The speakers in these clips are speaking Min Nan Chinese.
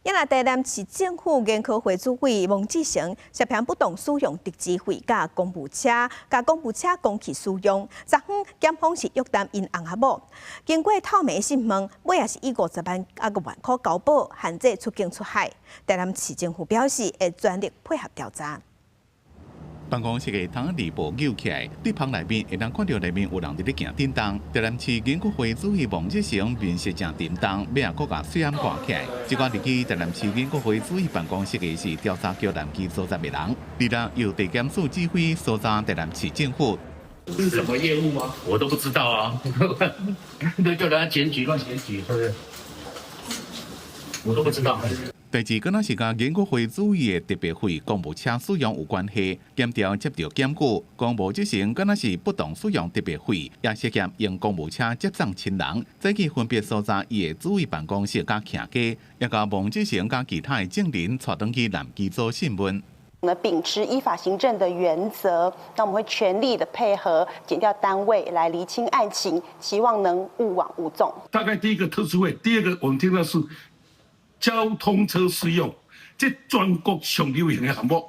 也若台南市政府研考會主委王志成涉嫌不當使用特支費佮公務車，共公務車公器私用。昨昏檢方是約談𪜶翁仔某，經過透明訊問，尾仔是以50萬仔五萬箍交保，限制出境出海。台南市政府表示會全力配合調查。辦公室的窗仔布扭起來，佇棚內面會當看著內面有人佇咧行振動。台南市研考會主委王志成面色誠沉重，尾仔閣共喙罨掛起來。這個入去台南市研考會主委辦公室的是調查局南基搜查的人，二日由地檢署指揮搜查台南市政府。這是什麼業務嗎？我都不知道啊，那叫人家檢舉亂檢舉，是不是？我都不知道。代誌敢若是佮研考會主委的特別費公務車使用有關係，檢調接著檢舉，講王志成敢若是不當使用特別費，也涉嫌用公務車接送親人，早起分別搜查伊的主委辦公室佮徛家，也共王志成佮其他的證人帶轉去南機組訊問。我們秉持依法行政的原則，那我們會全力的配合檢調單位來釐清案情，期望能勿枉勿縱。大概第一個特殊費，第二個我們聽到是交通車私用，這全國上流行的項目。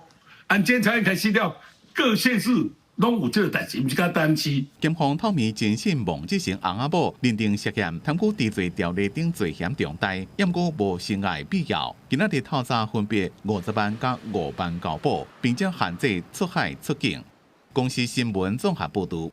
按檢察院開始了，各縣市攏有這個代誌，毋是干焦台南市。檢方透明偵訊王志成翁仔某，認定涉嫌貪污治罪條例頂罪嫌重大，毋過無刑案必要。今仔日透早分別50萬佮5萬交保，並將限制出海出境。公視新聞綜合報導。